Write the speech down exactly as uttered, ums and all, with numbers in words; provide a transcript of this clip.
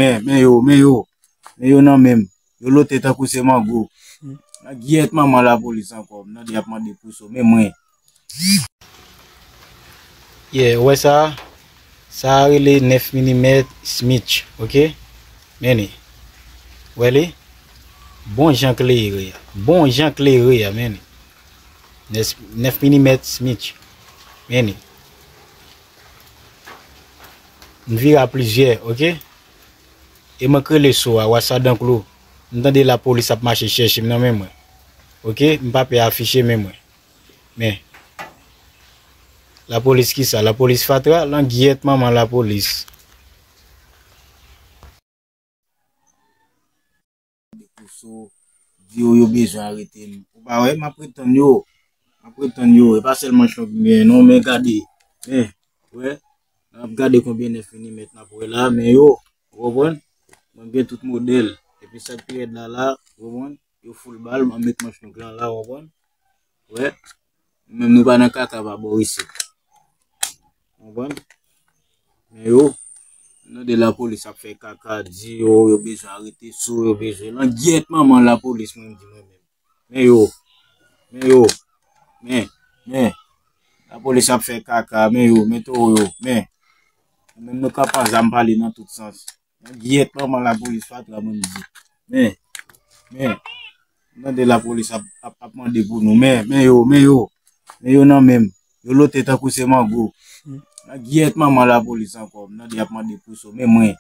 Men, men yo, men yo. Men yo nan men m. Yo lote tankou se mango. Nan gyèt manman lapolis ankò. M tande y ap mande pou so. Men mwen. Yeah, ou wè sa? Sa a rele nèf milimèt Smith, oke? Men li. Wè li? Bon jan klere a. Bon jan klere a, men li. Nèf, nèf milimèt Smith. Men li. M vire a plizyè, oke? E mwen k rele so a, wa sa dan klou. M tande lapolis ap mache chèche m nan men mwen. Oke? M pa pè afiche men mwen. Men. Lapolis kisa? Lapolis fatra? Langyèt manman lapolis. Di yo, yo bezwen arete m. Ou pa wè, m ap ret tann yo. M ap ret tann yo. E pa sèl manch lan ki genyen non, men gade. Men, wè. N ap gade konbyen nèf milimèt n ap wè la, men yo, ou konprann? Mwen gen tout modèl. Epi sa k pi rèd la la, ou konprann? Yo full bal, m ap met manch long lan la, ou konprann? Wè. Menm nou pa nan kaka pa bò isit. Ou konprann? Men yo, m tande lapolis ap fè kaka, di yo, yo bezwen arete so, yo bezwen langyèt manman lapolis, mwen m di mwen menm. Men yo, men yo, men, men. Lapolis ap fè kaka, men yo, men towo yo, men. Menm nou k ap an zam pale nan tout sans. Nan gyèt manman lapolis fatra mwen di. Men, men. M tande lapolis ap, ap, ap mande pou nou. Men, men yo, men yo. Men yo nan men m. Yo lote tankou se mango. Nan gyèt manman lapolis ankò. M tande y ap mande pou so. Men mwen.